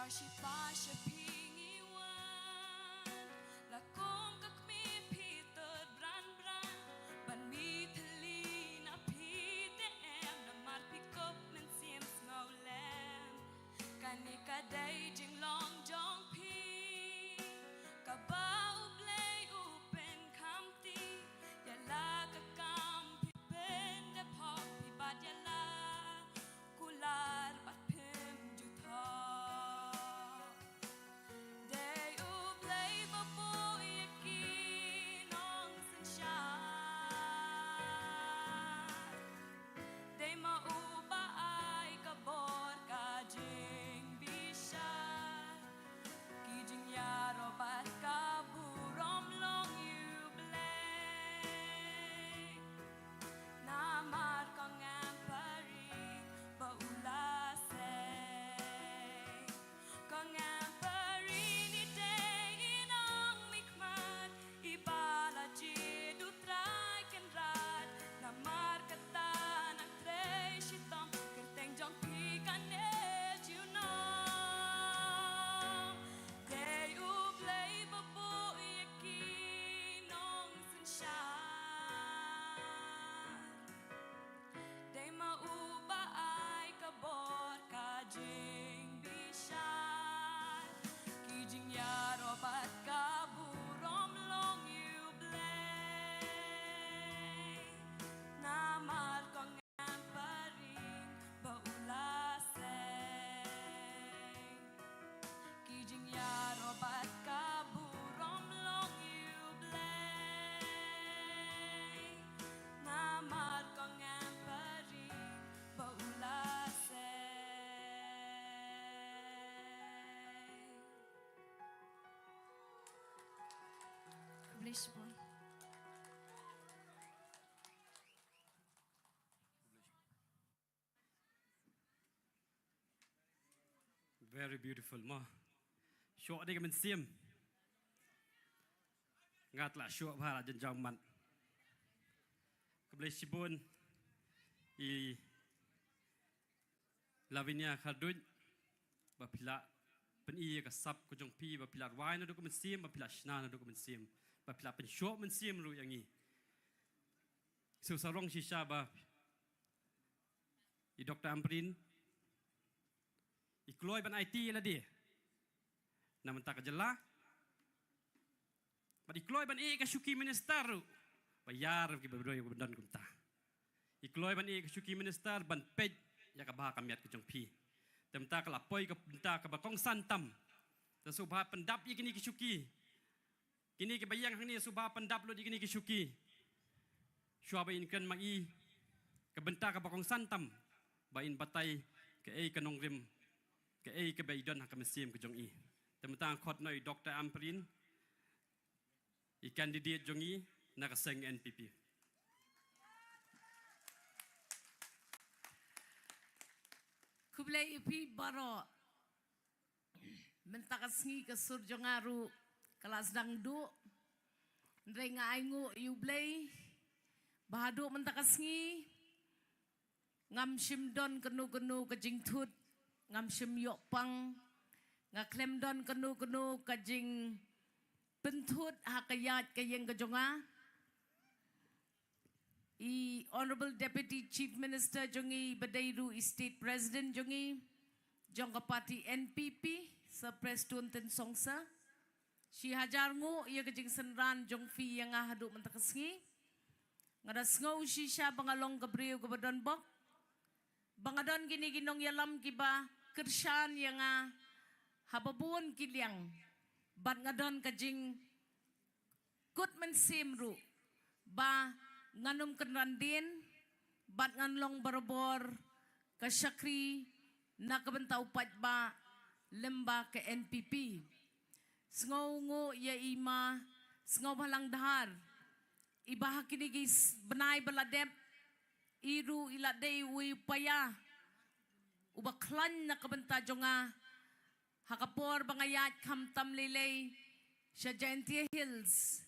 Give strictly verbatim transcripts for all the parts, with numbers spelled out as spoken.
Shipa sha phi ngi wan, la kum ka kmie phi tut bran bran, ban mih thylli na phi te em, namar phi kup mynsiem sngewlem. Kane ka dei jinglong jong phi, kaba U Blei u pynkham ti, ïa la ka kam phi pyndep hok phi bad ïa la kular bad phim ju thok. Dei U Blei ba buh ïa ki nongsynshar. Dei ma u ba ai ka bor ka jingbishar. Ki jingïaroh bad ka burom long ïa U Blei. Namar ka ngam pari ba u la sei. Ka ngam pari ni dei i nongmihkhmat, i ba la jied U Trai Kynrad. Namar kata nang trei shitom, kyrteng jong phi kan ïa junom. Dei U Blei ba buh ïa ki nongsynshar. Dei ma u ba ai ka bor ka jingbishar. Ki jingïaroh bad ka burom long ïa U Blei. Namar ka ngam pari ba u la sei. Ki jingïaroh bad ka burom long ïa U Blei. Namar ka ngam pari ba u la sei. Khublei shibun. Very beautiful, mo. Shoh dei ka mynsiem. Nga tla shoh bha la jan jong mat. Khublei shibun i Lavinia Kharduit, ba phi la pyni ïa ka sap ka jong phi, ba phi la rwai naduh ka mynsiem, ba phi la shna naduh ka mynsiem, ba phi la pynshoh mynsiem ruh ïa ngi. Sngewsarong shisha ba i Doctor Ampareen i kloi ban aiti ïa lade na bynta ka jylla. Bad i kloi ban ïeh ka shuki minister ruh ba ïar ki ba briew ba don kumta. I kloi ban ïeh ka shuki minister ban peit ïa ka bha ka miat ka jong phi. Te mynta ka la poi ka bynta kaba kongsan tam. Te sngewbha pyndap ïa kine ki shuki. Kine kiba ïeng hangne sngewbha pyndap lut ïa kine ki shuki. Shuwa ba in kren ma i ka bynta kaba kongsan tam ba in batai kaei ka nongrim, kaei kaba i don ha ka mynsiem ka jong i. Te mynta nga khot noh i Doctor Ampareen, i candidate jong i na ka seng N P P. Khublei ïa phi baroh. Mynta ka sngi ka sur jong nga ruh ka la sdang duh. Hynrei nga ainguh ïa U Blei ba haduh mynta ka sngi ngam shym don kano kano ka jingthut, ngam shym ïoh pang, nga khlem don kano kano ka jingpynthut ha ka ïaid ka ïeng ka jong nga. I Honorable Deputy Chief Minister jong i ba dei ruh i State President jong i, jong ka party N P P, Sir Prestone Tynsong Sir. Shi hajar nguh ïa ka jingsynran jong phi ïa nga haduh mynta ka sngi. Nga da sngew shisha ba nga long ka briew kaba don bok. Ba nga don kine ki nongïalam kiba kyrshan ïa nga haba bun ki liang. Bad nga don ka jing kut mynsiem ruh ba ngan ym kynran dien bad ngan long barabor ka shakri na ka bynta u paidbah lyngba ka N P P. Sngew nguh ïa i ma Sngewbhalang Dhar, iba ha kine ki s-, bnai ba la dep i ruh i la dei uwei u paia uba khlaiñ na ka bynta jong nga. Ha ka por ba nga ïaid khamtam lei lei sha Jaintia Hills,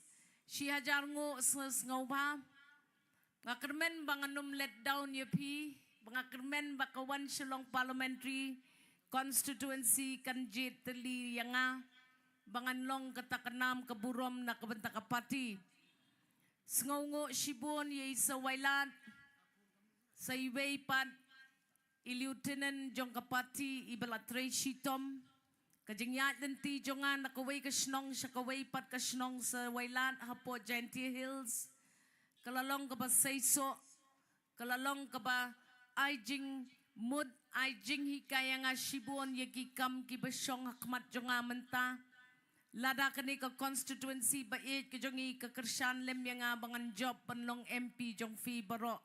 shi hajar nguh sngew sngewbha. Nga kyrmen ba ngan ym let down ïa phi, ba nga kyrmen ba ka wan Shillong Parliamentary constituency kan jied tylli ïa nga ba ngan long kata ka nam ka burom na ka bynta ka party. Sngewnguh shibun ïa i Sir Wailadmiki, sa iwei pat i lieutenant jong ka party iba la trei shitom. Ka jingïaid lynti jong nga na kawei ka shnong sha kawei pat ka shnong, Sir Wailadmiki, hapoh Jaintia Hills, ka la long kaba seisoh, ka la long kaba ai jingmut, ai jinghikai ïa nga shibun ïa ki kam kiba shong ha khmat jong nga mynta. Lada kane ka constituency ba ïeit ka jong i ka kyrshan lem ïa nga ba ngan jop ban long M P jong phi baroh.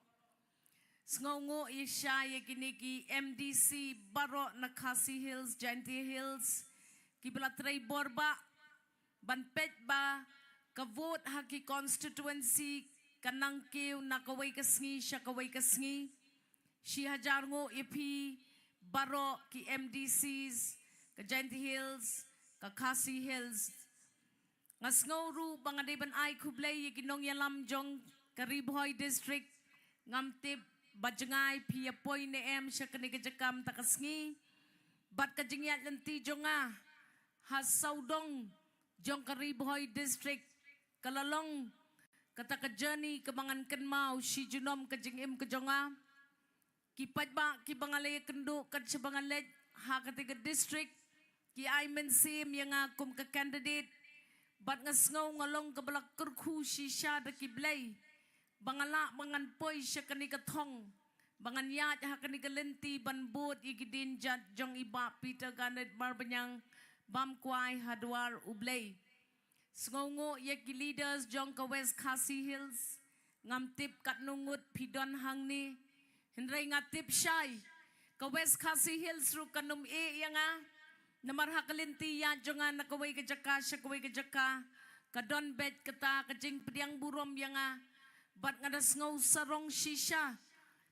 Sngewnguh ïa sha ïa kine ki M D C baroh na Khasi Hills, Jaintia Hills, kiba la trei bor bha ban peit ba ka vote ha ki constituency ka nang kiew na kawei ka sngi sha kawei ka sngi. Shi hajar nguh ïa phi baroh ki M D Cs ka Jaintia Hills, ka Khasi Hills. Nga sngew ruh ba nga dei ban ai khublei ïa ki nongïalam jong ka Ri Bhoi District. Ngam tip ba jngai phi ïa poi ne em sha kane ka jaka mynta ka sngi. Bad ka jingïaid lynti jong nga ha sawdong jong ka Ri Bhoi District ka la long kata ka journey kaba ngan kynmaw shi junom ka jingim ka jong nga. Ki paidbah kiba nga la ïakynduh kat shaba nga leit ha kata ka district, ki ai mynsiem ïa nga kum ka candidate. Bad nga sngew nga long kaba la kyrkhu shisha da ki Blei ba nga lah ba ngan poi sha kane ka thong, ba ngan ïaid ha kane ka lynti ban bud ïa ki dienjat jong i Bah Peter Garnet Marbaniang bam kwai ha dwar U Blei. Sngewnguh ïa ki leaders jong ka West Khasi Hills. Ngam tip katno ngut phi don hangne, hynrei nga tip shai ka West Khasi Hills ruh kan ym ïeh ïa nga. Namar ha ka lynti ïaid jong nga na kawei ka jaka sha kawei ka jaka, ka don beit kata ka jingpdiang burom ïa nga. Bad nga da sngew sarong shisha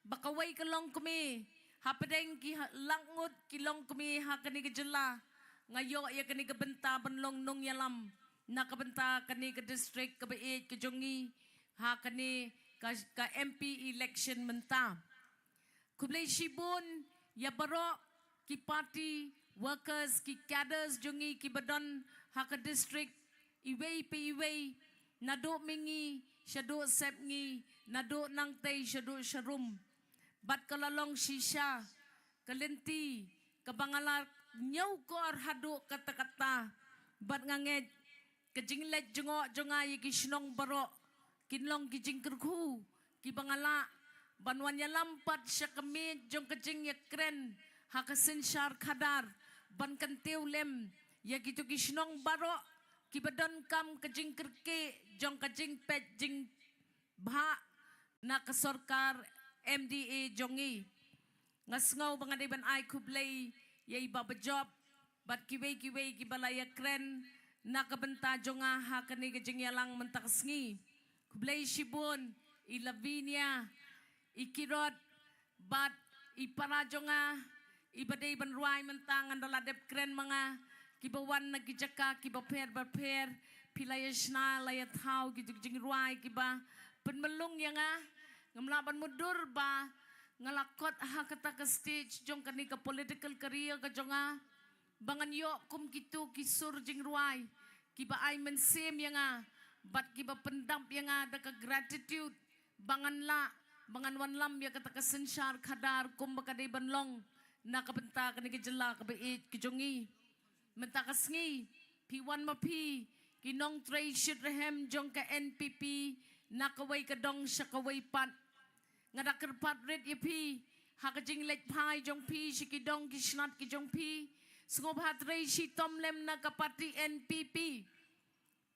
ba kawei ka longkmie hapdeng ki ha-, lak ngut ki longkmie ha kane ka jylla, nga ïoh ïa kane ka bynta ban long nongïalam na ka bynta kane ka district kaba ïeit ka jong ngi ha kane ka, ka M P election mynta. Khublei shibun ïa baroh ki party workers, ki cadres jong ngi kiba don ha ka district iwei pa iwei, naduh mihngi shaduh sepngi, naduh nangtei shaduh sharum. Bad ka la long shisha ka lynti kaba nga la ñiewkor haduh katta katta. Bad nga ngeit ka jingleit jngoh jong nga ïa ki shnong baroh kin long ki jingkyrkhu kiba nga lah ban wan ïalam pat sha ka miej jong ka jingïakren ha ka synshar khadar, ban kyntiew lem ïa kito ki shnong baroh kiba donkam ka jingkyrkieh jong ka jingpeit jingbha na ka sorkar M D A jong ngi. Nga sngew ba nga dei ban ai khublei ïa i Bah Bajop bad kiwei kiwei kiba la ïakren na ka bynta jong nga ha kane ka jingïalang mynta ka sngi. Khublei shibun i Lavinia, i Kirot, bad i para jong nga iba dei ban rwai mynta, ngan da la dep kren ma nga, kiba wan na ki jaka kiba pher ba pher, phi la ïa shna la ïa thaw ki jingrwai kiba pynmlung ïa nga. Ngam lah ban mutdur ba nga la kot ha kata ka stage jong kane ka political career ka jong nga ba ngan ïoh kum kito ki sur jingrwai kiba ai mynsiem ïa nga bad kiba pyndap ïa nga da ka gratitude ba ngan lah ba ngan wanlam ïa kata ka synshar khadar kum ba ka dei ban long na ka bynta kane ka jylla kaba ïeit ka jong ngi. Mynta ka sngi phi wan ma phi ki nongtrei shitrhem jong ka N P P na kawei ka dong sha kawei pat. Nga da kyrpad rit ïa phi ha ka jingleit phai jong phi sha ki dong ki snat ki jong phi, sngewbha trei shitom lem na ka party N P P.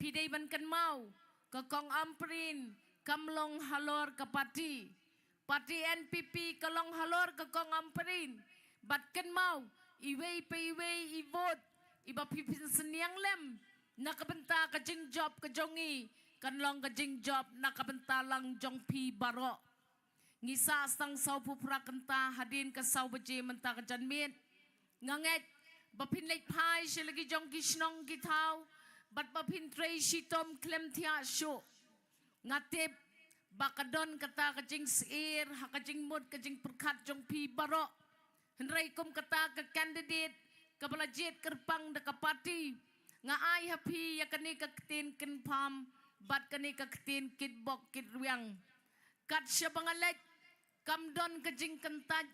Phi dei ban kynmaw ka Kong Ampareen kam long halor ka party. Party N P P ka long halor ka Kong Ampareen. Bad kynmaw iwei pa iwei i vote iba phi pynsynñiang lem na ka bynta ka jingjop ka jong ngi kan long ka jingjop na ka bynta lang jong phi baroh. Ngi sah tang sawphew phra kynta hadien ka saw baje mynta ka janmiet. Nga ngeit ba phin leit phai sha la ki jong ki shnong ki thaw bad ba phin trei shitom khlem thiah shuh. Nga tip ba ka don kata ka jingsyier ha ka jingmut ka jingpyrkhat jong phi baroh. Hynrei kum kata ka candidate kaba la jied kyrpang da ka party, nga ai ha phi ïa kane ka ktien kynpham bad kane ka ktien kitbok kitrwiang. Kat shaba nga leit, kam don ka jingkyntait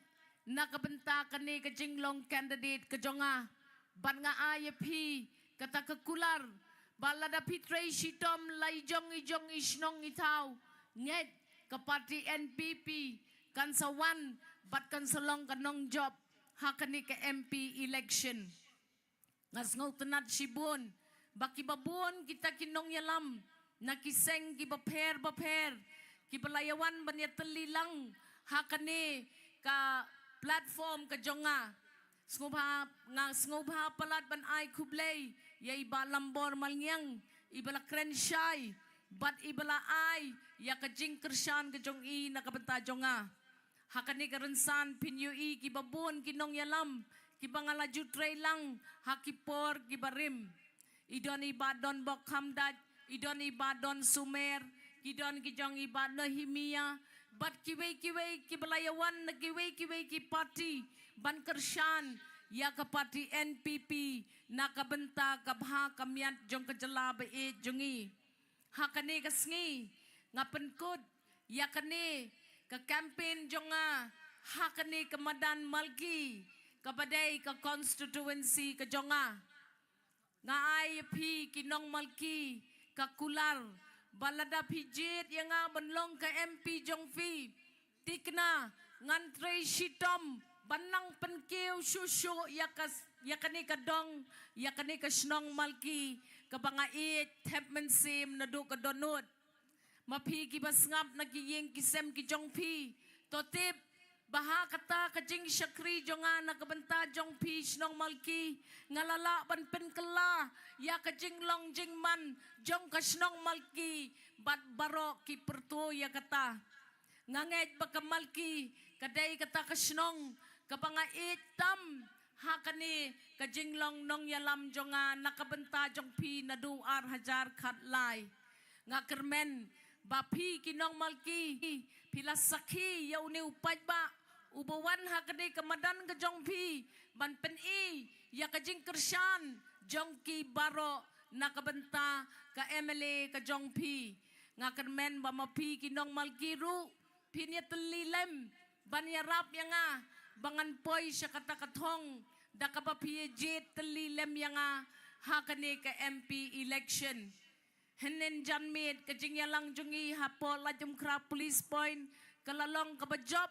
na ka bynta kane ka jinglong candidate ka jong nga. Bad nga ai ïa phi kata ka kular ba lada phi trei shitom la i jong i jong i shnong i thaw, ngeit ka party N P P kan sa wan bad kan sa long ka nongjop ha kane ka M P election. Nga sngewtynnat shibun ba kiba bun kita ki nongïalam na ki seng kiba pher ba pher kiba la ïawan ban ïatylli lang ha kane ka platform ka jong nga. Sngewbha, nga sngewbha palat ban ai khublei ïa i Bah Lambor Malngiang, iba la kren shai bad iba la ai ïa ka jingkyrshan ka jong i na ka bynta jong nga. Ha kane ka rynsan phin ïohi kiba bun ki nongïalam kiba nga la ju trei lang ha ki por kiba rim. I don i Bah Donbok Khamdait, i don i Bah Don Sumer, ki don ki jong i Bah Nehemiah bad kiwei kiwei kiba la ïawan na kiwei kiwei ki party ban kyrshan ïa ka party N P P na ka bynta ka bha ka miat jong ka jylla ba ïeit jong i. Ha kane ka sngi nga pynkut ïa kane ka campaign jong nga ha kane ka madan Malki kaba dei ka constituency ka jong nga. Nga ai ïa phi ki nong Malki ka kular ba lada phi jied ïa nga ban long ka M P jong phi, thikna ngan trei shitom ban nang pynkiew shuh shuh ïa ka, ïa kane ka dong, ïa kane ka shnong Malki kaba nga ïeit thep mynsiem naduh ka dohnud. Ma phi kiba sngap na ki ïing ki sem ki jong phi, to tip ba ha kata ka jingshakri jong nga na ka bynta jong phi shnong Malki, nga la lah ban pynkylla ïa ka jinglong jingman jong ka shnong Malki bad baroh ki pyrto ïa kata. Nga ngeit ba ka Malki ka dei kata ka shnong kaba nga ïeit tam ha kane ka jinglong nongïalam jong nga na ka bynta jong phi naduh ar hajar khatlai. Nga kyrmen ba phi ki nong Malki phi la sakhi ïa une u paidbah uba wan ha kane ka madan ka jong phi ban pyni ïa ka jingkyrshan jong ki baroh na ka bynta ka M L A ka jong phi. Nga kyrmen ba ma phi ki nong Malki ruh phin ïatylli lem ban ïarap ïa nga ba ngan poi sha kata ka thong da kaba phi ïa jied tylli lem ïa nga ha kane ka M P election. Hynnin janmiet ka jingïalang jong ngi hapoh Laitumkhrah Police Point ka la long kaba jop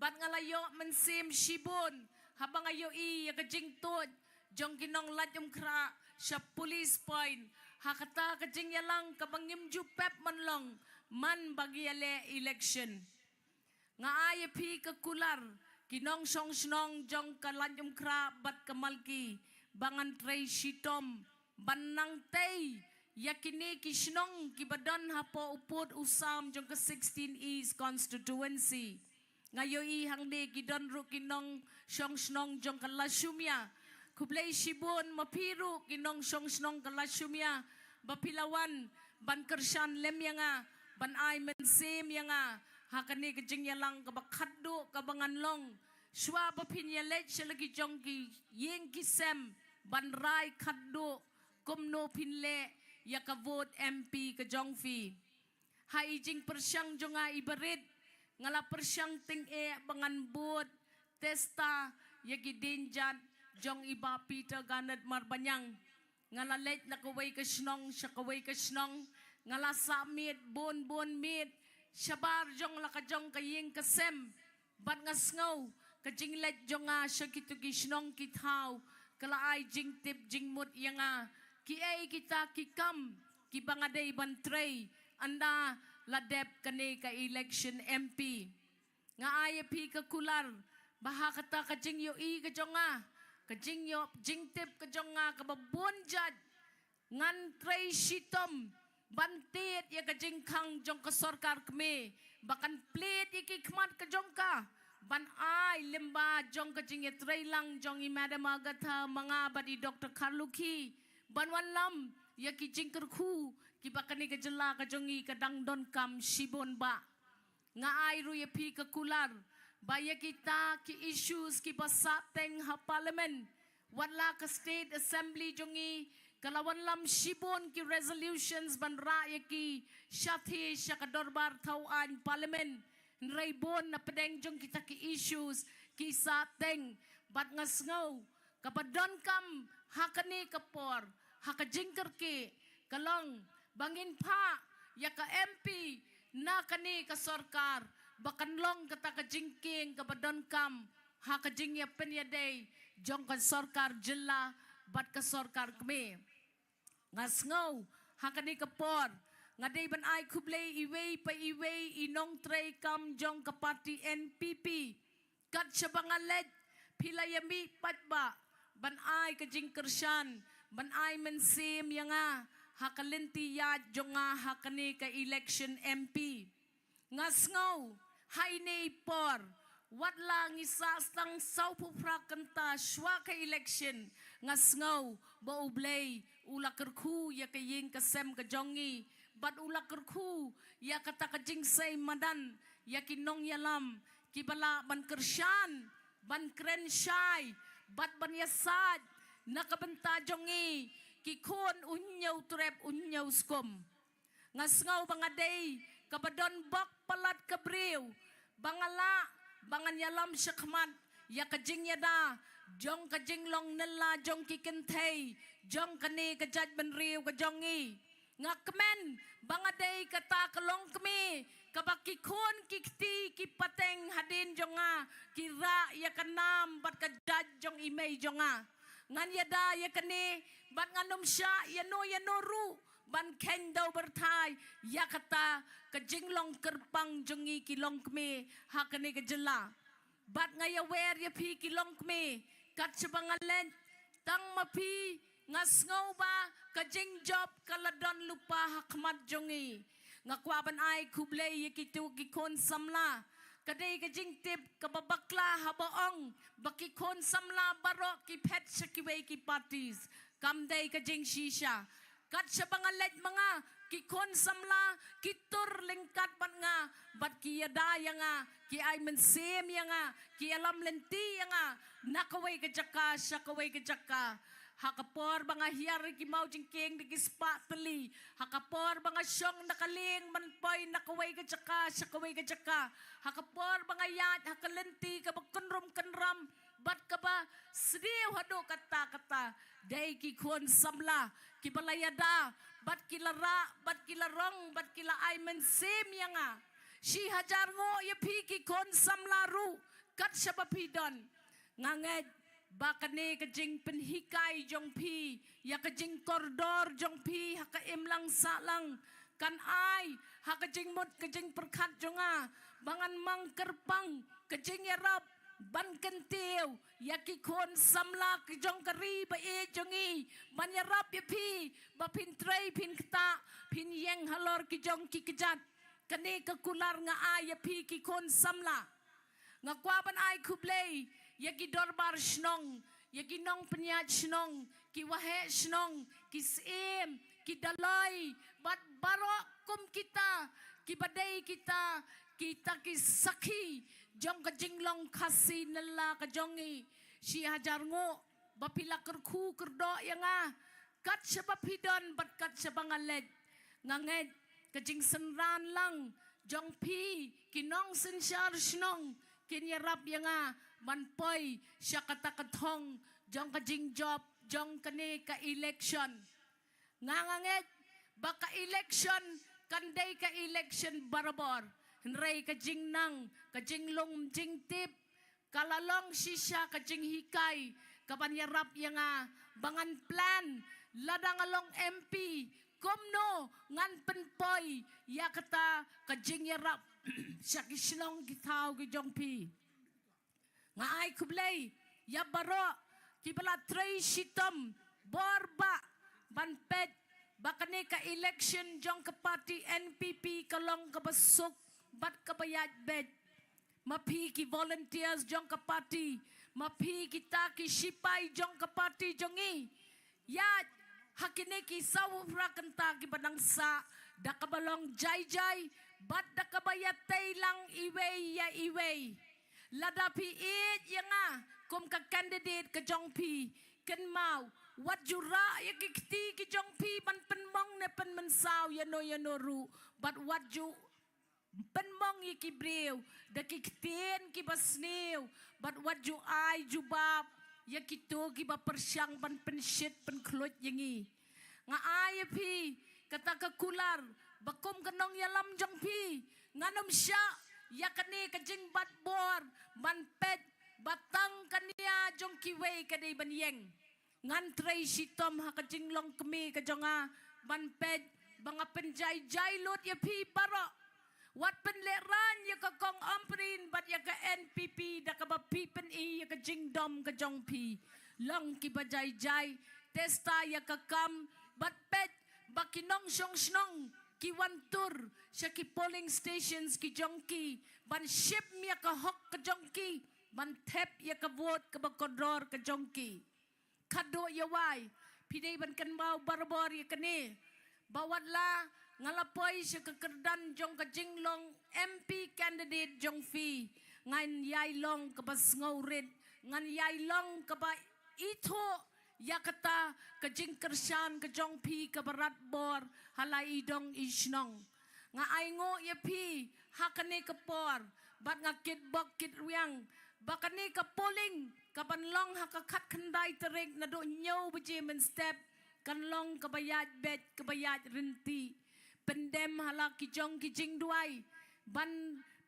bad nga la ïoh mynsiem shibun haba nga ïohi ïa ka jingtuid jong ki nong Laitumkhrah sha Police Point ha kata ka jingïalang kaba ngim ju pep man long man ba ngi ïaleh election. Nga ai ïa phi ka kular ki nongshong shnong jong ka Laitumkhrah bad ka Malki ba ngan trei shitom ban nang tei ïa kine ki shnong kiba don hapoh u pud u sam jong ka sixteen East Constituency. Nga ïohi hangne ki don ruh ki nongshong shnong jong ka Lashumia. Khublei shibun ma phi ruh ki nongshong shnong ka Lashumia ba phi la wan ban kyrshan lem ïa nga ban ai mynsiem ïa nga ha kane ka jingïalang kaba khatduh kaba ngan long. Shuwa ba phin ïaleit sha la ki jong ki ïing ki sem ban rai khatduh kumno phin leh ïa ka vote M P ka jong phi. Ha i jingpyrshang jong nga i barit nga la pyrshang tyngeh ba ngan bud testa ïa ki dienjat jong i Bah Peter Garnet Marbaniang. Nga la leit na kawei ka shnong sha kawei ka shnong, nga la sah miet bun bun miet shabar jong la ka jong ka ïing ka sem. Bad nga sngew ka jingleit jong nga sha kito ki shnong ki thaw ka la ai jingtip jingmut ïa nga kiei kita ki kam kiba nga dei ban trei ynda la dep kane ka election M P. Nga ai ïa phi ka kular ba ha kata ka jingïohi ka jong nga, ka jingïoh jingtip ka jong nga kaba bun jait, ngan trei shitom ban tied ïa ka jingkhang jong ka sorkar kmie ba kan plied ïa ki khmat ka jong ka ban ai lyngba jong ka jingïatreilang jong i Madam Agatha Manga bad i Doctor Kharlukhi ban wanlam ïa ki jingkyrkhu kiba kane ka jylla ka jong ngi ka dang donkam shibun bah. Nga ai ruh ïa phi ka kular ba ïa kita ki issues kiba sah teng ha Parliament, wat la ka State Assembly jong ngi ka la wanlam shibun ki resolutions ban rah ïa ki shathie sha ka dorbar thaw aiñ Parliament. Hynrei bun na pdeng jong kita ki issues ki sah teng, bad nga sngew kaba donkam ha kane ka por, ha ka jingkyrkieh, ka long ba ngin phah ïa ka M P na kane ka sorkar ba kan long kata ka jingkieng kaba donkam ha ka jingïapynïadei jong ka sorkar jylla bad ka sorkar kmie. Nga sngew ha kane ka por nga dei ban ai khublei iwei pa iwei i nongtrei kam jong ka party N P P. Kat shaba nga leit, phi la ïa mih paidbah ban ai ka jingkyrshan, ban ai mynsiem ïa nga ha ka lynti ïaid jong nga ha kane ka election M P. Nga sngew ha ine i por, wat la ngi sah tang sawphew phra kynta shuwa ka election, nga sngew ba U Blei u la kyrkhu ïa ka ïing ka sem ka jong ngi, bad u la kyrkhu ïa kata ka jingsei madan ïa ki nongïalam kiba lah ban kyrshan, ban kren shai bad ban ïasaid na ka bynta jong ngi ki khun u hynñiew trep u hynñiew skum. Nga sngew ba nga dei kaba don bok palat ka briew ba nga lah ba ngan ïalam shakhmat ïa ka jingïada jong ka jinglong nylla jong ki kynthei jong kane ka jaitbynriew ka jong ngi. Nga kmen ba nga dei kata ka longkmie kaba ki khun ki kti ki pateng hadien jong nga ki rah ïa ka nam bad ka jait jong i mei jong nga. Ngan ïada ïa kane bad ngan ym shah ïano ïano ruh ban kheiñ daw byrthai ïa kata ka jinglong kyrpang jong ngi ki longkmie ha kane ka jylla. Bad nga ïawer ïa phi ki longkmie, kat shaba nga leit, tang ma phi nga sngew ba ka jingjop ka la don lypa ha khmat jong ngi. Nga kwah ban ai khublei ïa kito ki khun samla. Ka dei ka jingtip kaba bakla haba ong ba ki khun samla baroh ki phet sha kiwei ki parties. Kam dei ka jingshisha. Kat shaba nga leit ma nga, ki khun samla ki tur lyngkat bad nga, bad ki ïada ïa nga, ki ai mynsiem ïa nga, ki ïalam lynti ïa nga na kawei ka jaka sha kawei ka jaka. Ha ka por ba nga hiar ki maw jingkieng da ki spah tylli, ha ka por ba nga shong na ka lieng ban poi na kawei ka jaka sha kawei ka jaka, ha ka por ba nga ïaid ha ka lynti kaba kynrum kynram bad kaba sniew haduh katta katta, dei ki khun samla kiba la ïada bad ki la rah bad ki la rong bad ki la ai mynsiem ïa nga. Shi hajar nguh ïa phi ki khun samla ruh, kat shaba phi don. Nga ngeit ba kane ka jingpynhikai jong phi ïa ka jingkordor jong phi ha ka imlang sahlang kan ai ha ka jingmut ka jingpyrkhat jong nga ba ngan mang kyrpang ka jingïarap ban kyntiew ïa ki khun samla ki jong ka ri ba ïeit jong ngi, ban ïarap ïa phi ba phin trei phin ktah, phin ïeng halor ki jong ki kjat. Kane ka kular nga ai ïa phi ki khun samla. Nga kwah ban ai khublei ïa ki dorbar shnong, ïa ki nongpynïaid shnong, ki waheh shnong, ki syiem, ki daloi bad baroh kum kita kiba dei kita, kita ki sakhi jong ka jinglong Khasi nylla ka jong ngi. Shi hajar nguh ba phi la kyrkhu kyrdoh ïa nga kat shaba phi don bad kat shaba nga leit. Nga ngeit ka jingsynran lang jong phi ki nongsynshar shnong kin ïarap ïa nga ban poi sha kata ka thong jong ka jingjop jong kane ka election. Nga nga ngeit ba ka election kan dei ka election barabor, hynrei ka jingnang, ka jinglung jingtip ka la long shisha ka jinghikai kaban ïarap ïa nga ba ngan plan lada nga long M P kumno ngan pynpoi ïa kata ka jingïarap sha ki shnong ki thaw ki jong phi. Nga ai khublei ïa baroh kiba la trei shitom bor bah ban peit ba kane ka election jong ka party N P P ka long kaba suk bad kaba ïaid beit. Ma phi ki volunteers jong ka party, ma phi kita ki shipai jong ka party jong ngi, ïa ha kine ki saw phra kynta kiba dang sah da kaba long jai jai bad da kaba ïatei lang iwei ïa iwei. Lada phi ïeit ïa nga kum ka candidate ka jong phi, kynmaw, wat ju rah ïa ki kti ki jong phi ban pynmong ne pynmynsaw ïa no ïa no ruh, bad wat ju pynmong ïa ki briew da ki ktien kiba sniew, bad wat ju ai jubab ïa kito kiba pyrshang ban pynshit pynkhluit ïa ngi. Nga ai ïa phi kata ka kular ba kum ka nongïalam jong phi, ngan ym shah ïa kane ka jingbat bor ban peit ba tang ka nia jong kiwei ka dei ban ïeng. Ngan trei shitom ha ka jinglong kmie ka jong nga ban peit ba nga pynjaijai lut ïa phi baroh. Wat pynlehraiñ ïa ka Kong Ampareen bad ïa ka N P P da kaba phi pyni ïa ka jingdom ka jong phi. Long kiba jaijai, testa ïa ka kam bad peit ba ki nongshong shnong ki wan tur sha ki polling stations ki jong ki ban shim ïa ka hok ka jong ki, ban thep ïa ka vote kaba kordor ka jong ki. Khadduh ïa wai, phi dei ban kynmaw barabor ïa kane, ba wat la nga la poi sha ka kyrdan jong ka jinglong M P candidate jong phi, ngan ïai long kaba sngewrit, ngan ïai long kaba ithuh ïa kata ka jingkyrshan ka jong phi kaba rat bor ha la i dong i shnong. Nga ainguh ïa phi ha kane ka por bad nga kitbok kitrwiang ba kane ka polling kaban long ha ka khatkhyndai tarik naduh hynñiew baje mynstep kan long kaba ïaid beit kaba ïaid rynti. Pyndem ha la ki jong ki jingduwai ban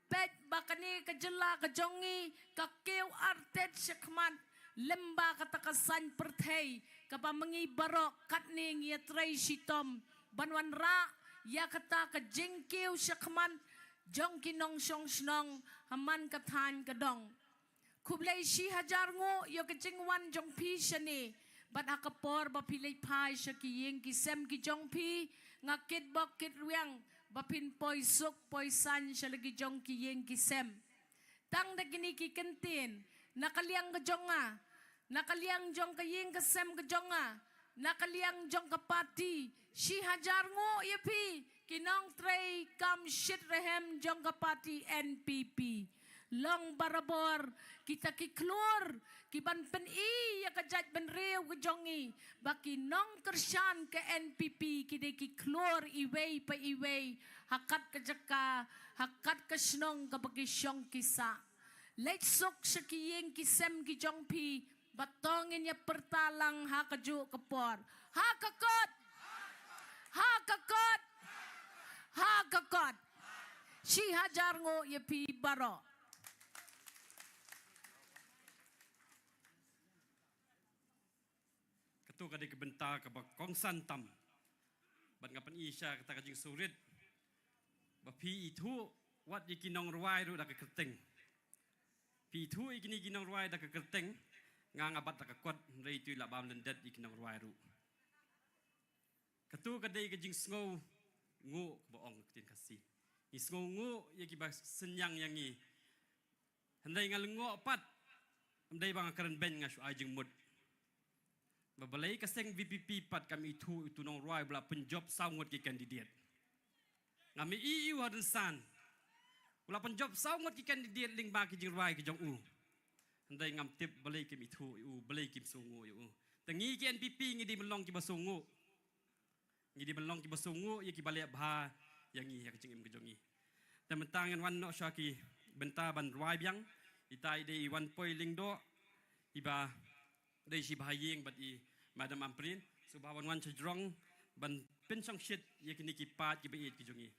peit ba kane ka jylla ka jong ngi ka kiew artet shakhmat lem bad kata ka saiñ pyrthei kaba ma ngi baroh katne ngi ïatrei shitom ban wanrah ïa kata ka jingkiew shakhmat jong ki nongshong shnong ha man ka thaiñ ka dong. Khublei shihajar nguh ïa ka jingwan jong phi shane bad ha ka por ba phi leit phai sha ki ïing ki sem ki jong phi, nga kitbok kitrwiang ba phin poi suk poi saiñ sha la ki jong ki ïing ki sem. Tang da kine ki kyntien, na ka liang ka jong nga, na ka liang jong ka ïing ka sem ka jong nga, na ka liang jong ka party, shihajar nguh ïa phi ki nongtrei kam shitrhem jong ka party N P P. Long barabor kita ki khlur kiban pyni ïa ka jaitbynriew ka jong ngi ba ki nongkyrshan ka N P P ki dei ki khlur iwei pa iwei ha kat ka jaka, ha kat ka shnong kaba ki shong ki sah. Leit suk sha ki ïing ki sem ki jong phi, ba to ngin ïa pyrta lang ha kajuh ka por. Ha ka kot! Ha ka kot! Ha ka kot! Shihajar nguh ïa phi baroh. Kato ka dei ka bynta kaba kongsan tam. Bad nga pyni sha kata ka jingsngewrit ba phi ithuh wat ïa ki nongrwai ruh da ka kyrteng. Phi ithuh ïa kine ki nongrwai da ka kyrteng, nga nga bat da ka kot, hynrei to lah bam lyndet ïa ki nongrwai ruh. Kato ka dei ka jingsngewnguh kaba ong ka ktien Khasi. Ngi sngewnguh ïa kiba synñiang ïa ngi. Hynrei nga lyngngoh pat, ym dei ba nga kren beiñ, nga shu ai jingmut ba balei ka seng V P P pat kam ithuh ïa utu u nongrwai ba la pynjop saw ngut ki candidate. Ngam i ïa u hadien san u la pynjop saw ngut ki candidate lyngba ki jingrwai ki jong u. Hynrei ngam tip balei kim ithuh ïa u, balei kim sngewnguh ïa u. Te ngi ki N P P ngi dei ban long kiba sngewnguh. Ngi dei ban long kiba sngewnguh ïa kiba leh bha ïa ngi, ïa ka jingim ka jong ngi. Te mynta ngan wan noh sha ki bynta ban rwai biang. Ita i dei i Wanpoi Lyngdoh, iba dei shi bha ïing bad i Madam Ampareen. Sngewbha ban wan sha jrong ban pynshongshit ïa kine ki paid kiba ïeit ki jong ngi.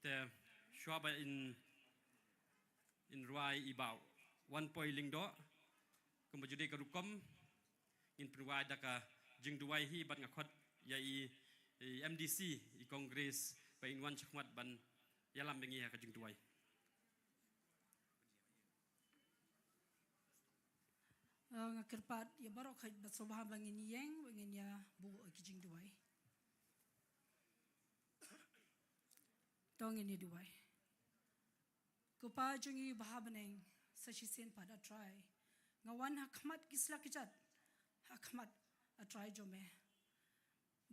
Te shuwa ba in, in rwai i Bah Wanpoi Lyngdoh, kumba ju dei ka rukom, ngin pynrwai da ka jingduwai hi bad nga khot ïa i, i M D C i Congress ba in wan shakhmat ban ïalam bad ngi ha ka jingduwai. Eh, nga kyrpad ïa baroh khoit bad sngewbha ba ngin ïeng, ba ngin ïa buh ïa ki jingduwai. To ngin ïa duwai. Ko Pa jong ngi ba ha bneng, sa shisien pat A Trai, nga wan ha khmat ki sla ki jait, ha khmat A Trai jong me.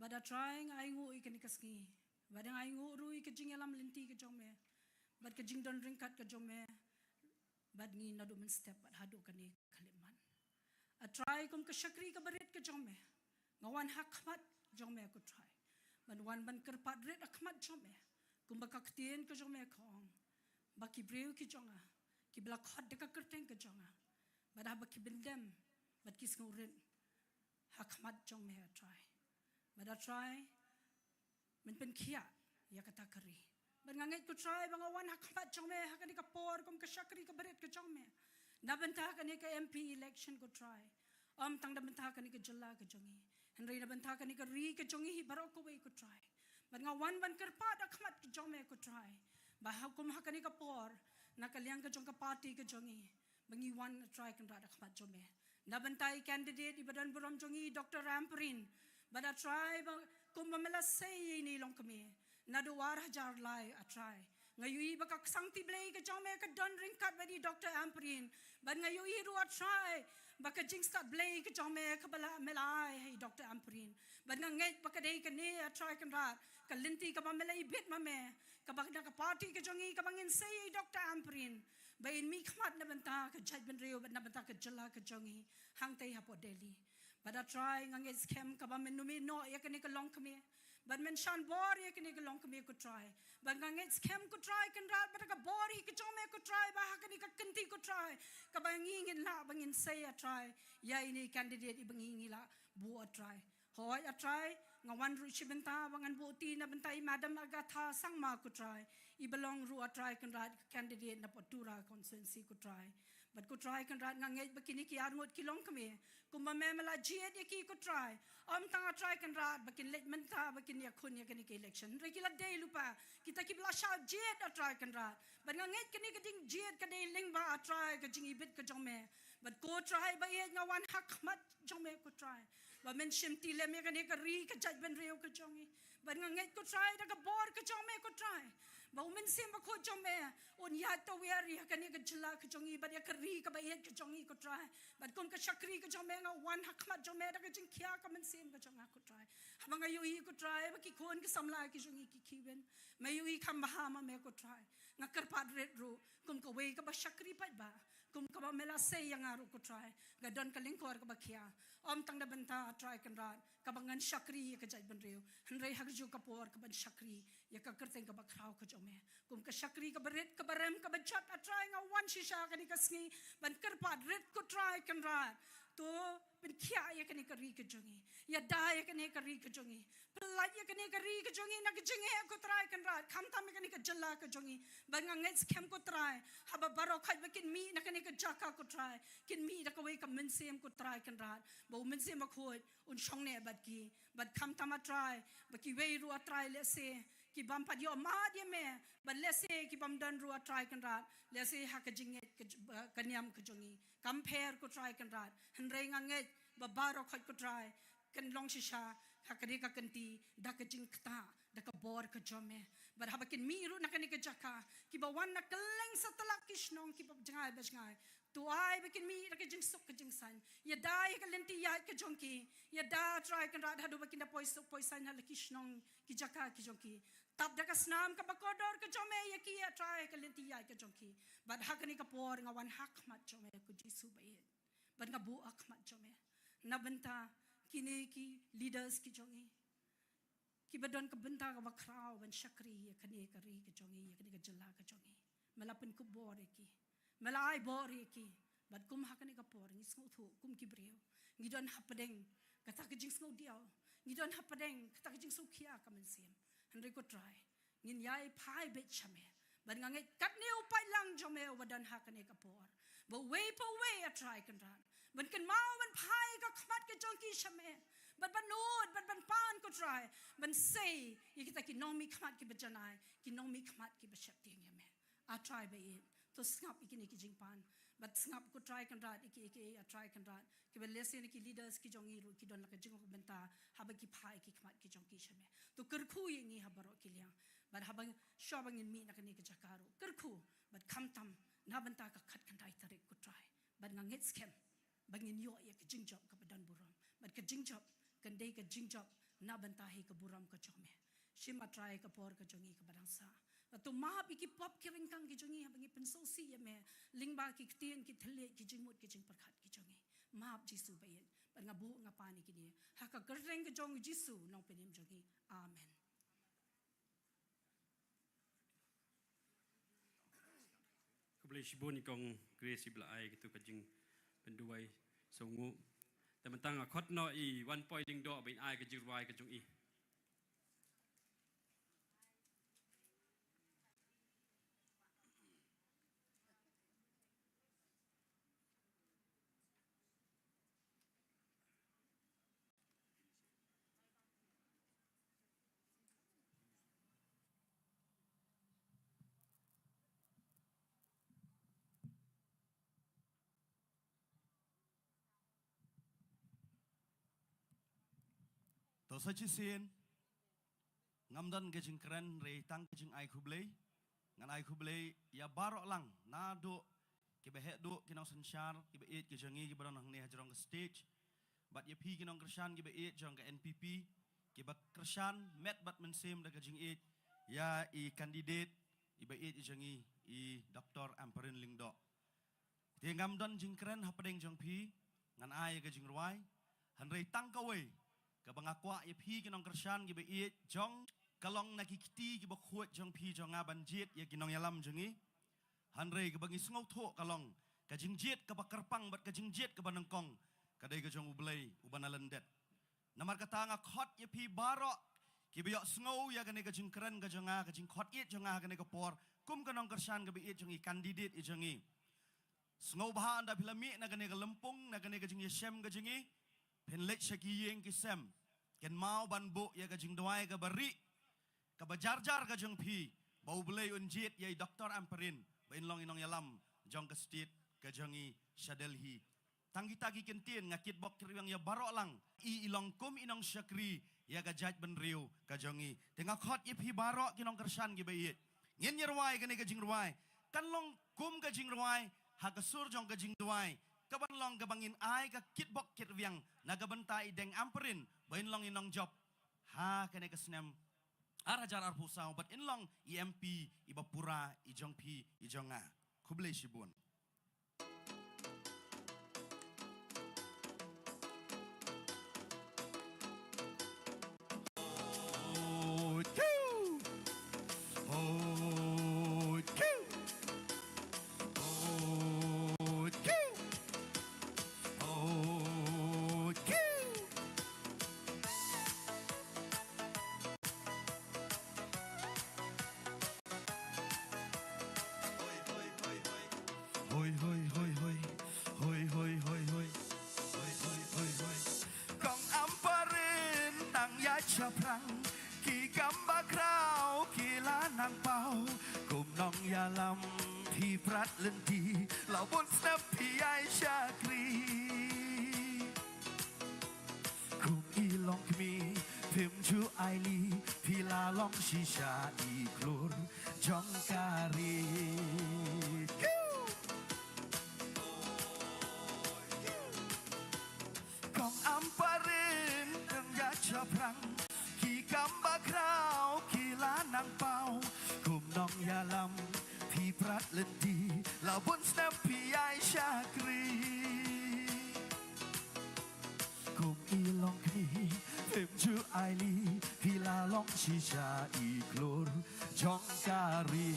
Bad A Trai nga ainguh ïa kane ka sngi, bad nga ainguh ruh ïa ka jingïalam lynti ka jong me, bad ka jingdon ryngkat ka jong me bad ngi naduh mynstep bad haduh kane ka khyllipmat. A Trai, kum ka shakri kaba rit ka jong me, nga wan ha khmat jong me ko Trai, ban wan ban kyrpad rit ha khmat jong me, kumba ka ktien ka jong me ka ong, ba ki briew ki jong nga kiba la khot da ka kyrteng ka jong nga, bad haba ki pyndem bad ki sngewrit ha khmat jong me A Trai. Bad A Trai, men pynkhiah ïa kata ka ri. Bad nga ngeit ko Trai ba nga wan ha khmat jong me ha kane ka por kum ka shakri kaba rit ka jong me, na bynta kane ka M P election ko Trai. Ym tang na bynta kane ka jylla ka jong ngi, hynrei na bynta kane ka ri ka jong ngi hi baroh kawei ko Trai. Bad nga wan ban kyrpad ha khmat ka jong me ko Trai, ba ha kum ha kane ka por, na ka liang ka jong ka party ka jong ngi, ba ngi wan A Trai Kynrad ha khmat jong me, na bynta i candidate iba don burom jong ngi, Doctor Ampareen. Bad A Trai, ba kumba me la sei ïa ine i longkmie naduh ar hajar lai A Trai, nga ïohi ba ka ksangkti Blei ka jong me ka don ryngkat bad i Doctor Ampareen. Bad nga ïohi ruh A Trai, ba ka jingstad Blei ka jong me kaba la me la ai ha i Doctor Ampareen. Bad nga ngeit ba ka dei kane A Trai Kynrad, ka lynti kaba me la ibit ma me, kaba na ka party ka jong ngi kaba ngin sei ïa i Doctor Ampareen, ba in mihkhmat na bynta ka jaitbynriew bad na bynta ka jylla ka jong ngi hangtei hapoh Delhi. Bad A Trai, nga ngeit skhem kaba men nym ïehnoh ïa kane ka longkmie, bad men shan bor ïa kane ka longkmie ko Trai. Bad nga ngeit skhem ko Trai Kynrad, bad ka bor hi ka jong me ko Trai, ba ha kane ka kynti ko Trai, kaba ngi ngin lah ba ngin sei A Trai ïa ine i candidate iba ngi ngi la buh A Trai. Hooid A Trai, nga wan ruh shi bynta ba ngan buh kti na bynta i Madam Agatha Sangma ko Trai, iba long ruh A Trai Kynrad candidate na poh Tura constituency ko Trai. Bad ko Trai Kynrad, nga ngeit ba kine ki arngut ki longkmie, kumba me me la jied ïa ki ko Trai, ym tang A Trai Kynrad ba kin leit mynta ba kin ïakhun ïa kane ka election, hynrei ki la dei lypa kita kiba la shah jied A Trai Kynrad. Bad nga ngeit kane ka jingjied ka dei lyngba A Trai ka jingibit ka jong me. Bad ko Trai ba ïeit, nga wan ha khmat jong me ko Trai, ba men shim ti lem ïa kane ka ri ka jaitbynriew ka jong ngi. Bad nga ngeit ko Trai da ka bor ka jong me ko Trai, ba u Mynsiem Bakhuid jong me un ïaid tawiar ïa kane ka jylla ka jong ngi bad ïa ka ri kaba ïeit ka jong ngi ko Trai. Bad kum ka shakri ka jong me nga wan ha khmat jong me da ka jingkhia ka mynsiem ka jong nga ko Trai. Haba nga ïohi ko Trai ba ki khun ki samla ki jong ngi ki khih win, me ïohi kham bha ma me ko Trai. Nga kyrpad rit ruh kum kawei kaba shakri paidbah, kum kaba me la sei ïa nga ruh ko Trai, nga don ka lyngkor kaba khia, ym tang na bynta A Trai Kynrad kaba ngan shakri ïa ka jaitbynriew, hynrei ha kajuh ka por kaban shakri ïa ka kyrteng kaba khraw ka jong me. Kum ka shakri kaba rit kaba rem kaba jot A Trai, nga wan shisha kane ka sngi ban kyrpad rit ko Trai Kynrad, to pynkhiah ïa kane ka ri ka jong ngi, ïada ïa kane ka ri ka jong ngi, pyllait ïa kane ka ri ka jong ngi na ka jingeh ko Trai Kynrad, khamtam ïa kane ka jylla ka jong ngi. Bad nga ngeit skhem ko Trai, haba baroh khoit ba kin mih na kane ka jaka ko Trai, kin mih da kawei ka mynsiem ko Trai Kynrad, ba u Mynsiem Bakhuid un shong ne bad ki. Bad khamtam A Trai ba kiwei ruh A Trai lehse ki bym pat ïoh mad ïa me, bad lehse ki bym don ruh A Trai Kynrad lehse ha ka jingngeit ka j-, ka niam ka jong ngi, kam pher ko Trai Kynrad, hynrei nga ngeit ba baroh khoit ko Trai kan long shisha ha kane ka kynti da ka jingktah, da ka bor ka jong me. Bad haba kin mih ruh na kane ka jaka, kiba wan na kylleng satlak ki shnong kiba jngai ba jngai, to ai ba kin mih da ka jingsuk ka jingsain, ïada ïa ka lynti ïaid ka jong ki, ïada Trai Kynrad haduh ba kin da poi suk poi sain ha la ki shnong ki jaka ki jong ki. Tap da ka snam kaba kordor ka jong me ïa ki A Trai ha ka lynti ïaid ka jong ki. Bad ha kane ka por nga wan ha khmat jong me ko Jisu ba ïeit, bad nga buh ha khmat jong me na bynta kine ki leaders ki jong ngi, kiba don ka bynta kaba khraw ban shakri ïa kane ka ri ka jong ngi, ïa kane ka jylla ka jong ngi. Me la pynkup bor ïa ki, me la ai bor ïa ki. Bad kum ha kane ka por ngi sngewthuh kum ki briew, ngi don hapdeng kata ka jingsngewdiaw, ngi don hapdeng kata ka jingsngewkhia ka mynsiem. Hynrei ko Trai, Ngin ïai phai beit sha me. Bad nga ngeit katne u paidlang jong me uba don ha kane ka por, ba uwei pa uwei, A Trai Kynrad, ban kynmaw ban phai ka khmat ka jong ki sha me, bad ban nud, bad ban pan, ko Trai, ban sei ïa kita ki nongmihkhmat kiba janai, ki nongmihkhmat kiba sheptieng ïa me. A Trai ba ïeit, to sngap ïa kine ki jingpan, bad sngap, ko Trai Kynrad, ïa ki, ïa ki, A Trai Kynrad, kiba lehse na ki leaders ki jong ngi ruh ki don la ka jingïoh bynta haba ki phai ki khmat ki jong ki sha me. To kyrkhu ïa ngi ha baroh ki liang. Bad haba, shuwa ba ngin mih na kane ka jaka ruh, kyrkhu bad khamtam na bynta ka khatkhyndai tarik, ko Trai. Bad nga ngeit skhem ba ngin ïoh ïa ka jingjop kaba don burom, bad ka jingjop kan dei ka jingjop na bynta hi ka burom ka jong me. Shim, A Trai, ka por ka jong ngi kaba dang sah. Bad to map ïa ki pop ki ryngkang ki jong ngi haba ngi pynsngewsih ïa me lyngba ki ktien, ki thylliej, ki jingmut, ki jingpyrkhat ki jong ngi. Map, Jisu ba ïeit. Bad nga buh, nga pan ïa kine ha ka kyrteng ka jong u Jisu, Nongpynim jong ngi. Amen. Khublei shibun ïa i Kong Grace iba la ai kito ka jingpynduwai sngewnguh. Te mynta nga khot noh i Wanpoi Lyngdoh ban ai ka jingrwai ka jong i. To sa shisien, ngam don ka jingkren hynrei tang ka jingai khublei. Ngan ai khublei ïa baroh lang, naduh kiba heh duh, ki nongsynshar kiba ïeit ki jong ngi kiba don hangne hajrong ka stage, bad ïa phi ki nongkyrshan kiba ïeit jong ka N P P, kiba kyrshan met bad mynsiem da ka jingïeit ïa i candidate iba ïeit i jong ngi, i Doctor Ampareen Lyngdoh. Te ngam don jingkren hapdeng jong phi, ngan ai ka jingrwai. Hynrei tang kawei kaba nga kwah ïa phi ki nongkyrshan kiba ïeit jong, ka long na ki kti kiba khuid jong phi jong nga ban jied ïa ki nongïalam jong ngi. Hynrei kaba ngi sngewthuh ka long ka jingjied kaba kyrpang bad ka jingjied kaba nyngkong ka dei ka jong U Blei uba na lyndet. Namar kata nga khot ïa phi baroh kiba ïohsngew ïa kane ka jingkren ka jong nga, ka jingkhot ïeit jong nga ha kane ka por kum ka nongkyrshan kaba ïeit jong ngi, candidate i jong ngi. Sngewbha ynda phi la mih na kane ka lympung, na kane ka jingïashem ka jong ngi, phin leit sha ki ïing ki sem, kynmaw ban buh ïa ka jingduwai kaba rieh, kaba jar jar ka jong phi, ba U Blei un jied ïa i Doctor Ampareen ba in long i nongïalam jong ka state ka jong ngi sha Delhi. Tang kita ki kyntien, nga kitbok kitrwiang ïa baroh lang. I, i long kum i nongshakri ïa ka jaitbynriew ka jong ngi. Te nga khot ïa phi baroh ki nongkyrshan kiba ïeit, ngin ïa rwai kane ka jingrwai. Kan long kum ka jingrwai ha ka sur jong ka jingduwai, kaban long kaba ngin ai ka kitbok kitrwiang na ka bynta i Deng Ampareen ba in long i nongjop ha kane ka snem ar hajar arphew saw bad in long i M P iba pura i jong phi i jong nga. Khublei shibun. Hoi, hoi, hoi, hoi. Hoi, hoi, hoi, hoi. Hoi, hoi, hoi, hoi. Kong Ampareen nang ïaid shaphrang, ki kam bakhraw ki la nang paw. Kum nongïalam phi prat lynti, la bun snem phi ïai shakri. Kum i longkmie phim ju ailad, phi la long shisha i khlur jong ka ri. Kong Ampareen nang ïaid shaphrang, ki kam bakhraw ki la nang paw. Kum nongïalam phi prat lynti, la bun snem phi ïai shakri. Kum i longkmie phim ju ailad, phi la long shisha i khlur jong ka ri.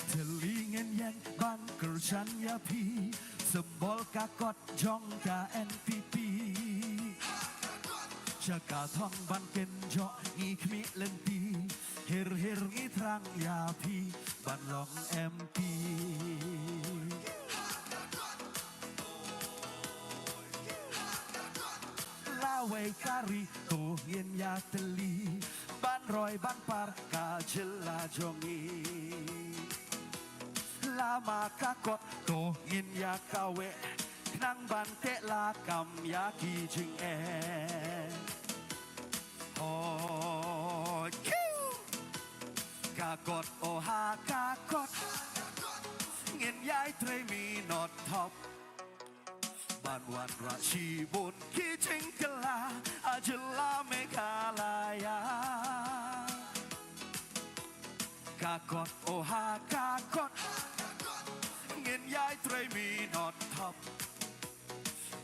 Thylli ngin ïeng ban kyrshan ïa phi, symbol ka kot jong ka N P P. Jaka thong ban kynjoh ngi khmih lynti, hir hir ngi thrang ïa phi ban long M P. Lawei ka ri to ngin ïa tylli, ban roi ban par ka jylla jong ngi. Lama ka kot to ngin ïa kaweh, khnang ban teh lakam ïa ki jingeh. Hoi kiu. Ka kot, o ha ka kot, ngin ïai trei minot thop, ban wanrah shibun ki jingkylla ha jylla Meghalaya. Ka kot, o ha ka kot, ngin ïai trei minot thop,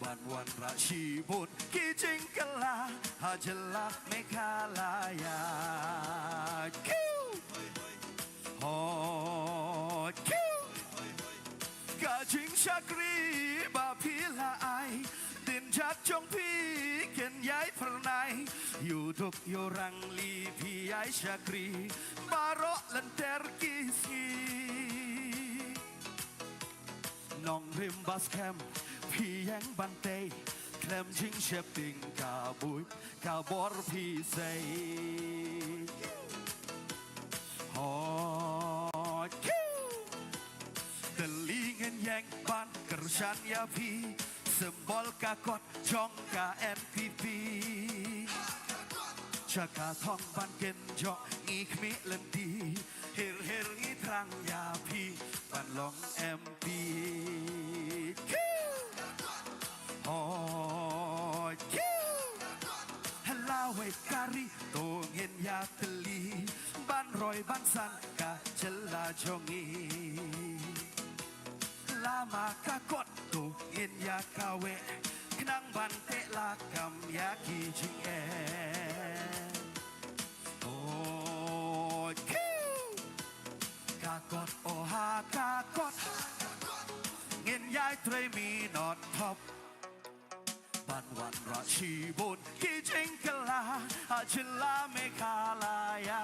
ban wanrah shibun ki jingkylla ha jylla Meghalaya. Kiu. Hoi kiu. Ka jingshakri ba phi la ai, dien jait jong phi kin ïai phyrnai. Ïu duk ïu rangli phi ïai shakri baroh lynter ki sngi. Nongrim ba skhem phi ïeng ban tei, khlem jingsheptieng ka buit ka bor phi sei. Hoi kiu. Te lei ngin ïeng ban kyrshan ïa phi, symbol ka kot jong ka N P P. Jaka thong ban kynjoh ngi khmih lynti, hir hir ngi thrang ïa phi ban long M P. Kiu. Hoi kiu. Lawei ka ri to ngin ïa tylli, ban roi ban san ka jylla jong ngi. Lama ka kot to ngin ïa kaweh, khnang ban teh lakam ïa ki jingeh. Hoi kiu. Ka kot, o ha ka kot, ngin ïai trei minot thop, ban wanrah shibun ki jingkylla ha jylla Meghalaya.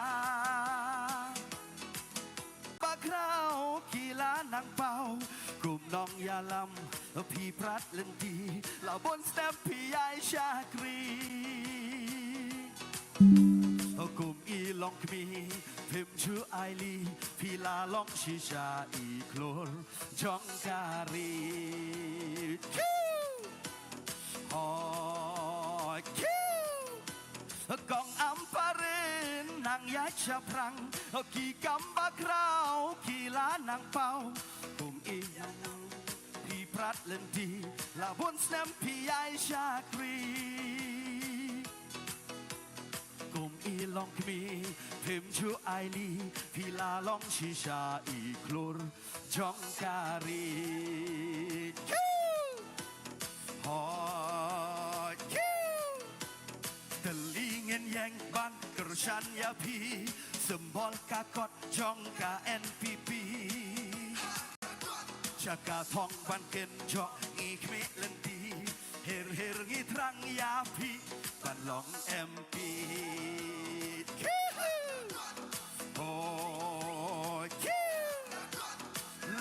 Bakhraw ki la nang paw kum nongïalam, phi prat lynti la bun snem phi ïai shakri. Kum i longkmie phim ju ai lei, phi la long shisha i khlur jong ka ri. Kiu. Hoi kiu. Kong Ampareen nang ïaid shaphrang, ki kam bakhraw ki la nang paw. Kum i phi prat lynti la bun snem phi ïai shakri. Kum i longkmie phim ju ai lei, phi la long shisha i khlur jong ka ri. Kiu. Hoi kiu. Te lei ngin ïeng ban kyrshan ïa phi, symbol ka kot jong ka N P P. Jaka thong ban kynjoh ngi khmih lynti, hir hir ngi thrang ïa phi ban long M P. Kiu. Hoi kiu.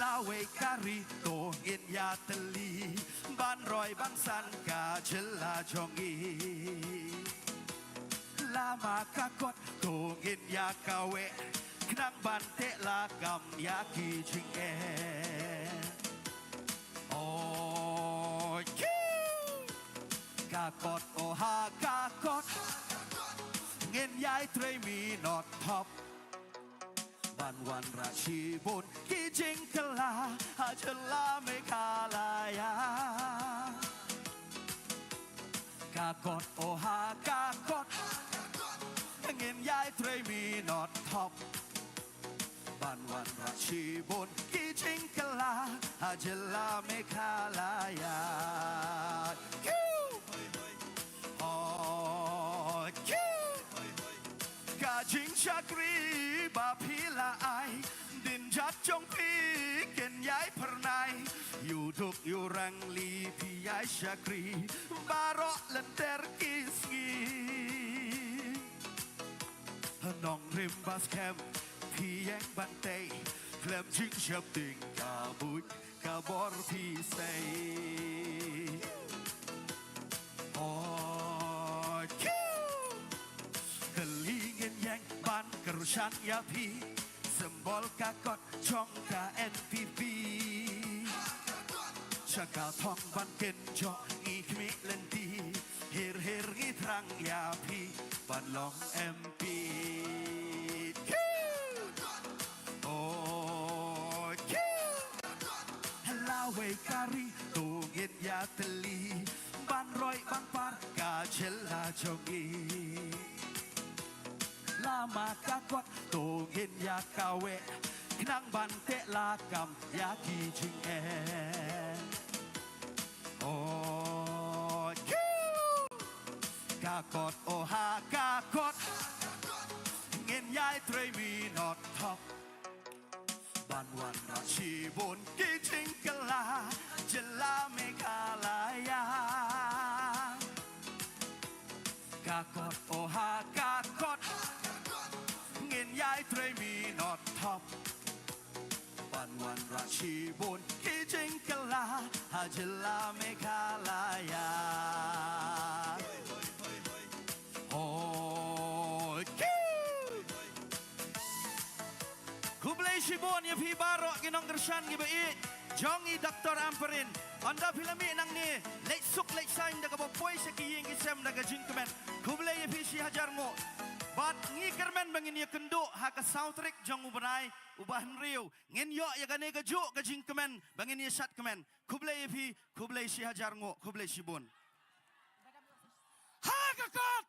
Lawei ka ri to ngin ïa tylli, ban roi ban san ka jylla jong ngi. Lama ka kot to ngin ïa kaweh, khnang ban teh lakam ïa ki jingeh. Hoi kiu. Ka kot, o ha ka kot, ngin ïai trei minot thop, ban wanrah shibun ki jingkylla ha jylla Meghalaya. Ka kot, o ha ka kot, ngin ïai trei minot thop, ban wanrah shibun ki jingkylla ha jylla Meghalaya. Kiu. Hoi kiu. Ka jingshakri ba phi la ai, dien jait jong phi kin ïai phyrnai. Ïu duk ïu rangli phi Ai shakri baroh lynter ki sngi. Nongrim ba skhem phi ïeng ban tei khlem jingsheptieng ka buit ka bor phi sei. Oi kiu. Kali ngin ïeng ban kyrshan ïa phi, symbol ka kot jong ka N P P. Sha ka thong ban kynjoh ngi khmih lynti, hir hir ngi thrang ïa phi ban long M P. Oi kiu. Lawei ka ri to ngin ïatylli ban roi ban par ka jylla jong ngi. Lama ka kot to ngin ïa kaweh, khnang ban teh lakam ïa ki jingeh. Oi kiu. Ka kot, o ha ka kot, ngin ïai trei minot thok ban wanrah shibun ki jingkylla jylla Meghalaya. Ka kot, o ha ka kot, ngin ïai trei minot thok ban wanrah shibun ki jingkylla ha jylla Meghalaya. Oi kiu. Khublei shibun ïa phi baroh ki nongkyrshan kiba ïeit jong i Doctor Ampareen. Ynda phi la mih nangne, leit suk leit saiñ da kaba poi sha ki ïing ki sem da ka jingkmen. Khublei ïa phi shi hajar nguh. Bad ngi kyrmen ba ngin ïakynduh ha ka saw tarik jong u bnai uba hynriew. Ngin ïoh ïa kane kajuh ka jingkmen ba ngin ïashad kmen. Khublei ïa phi, khublei shi hajar nguh, khublei shibun. Ha ka kot!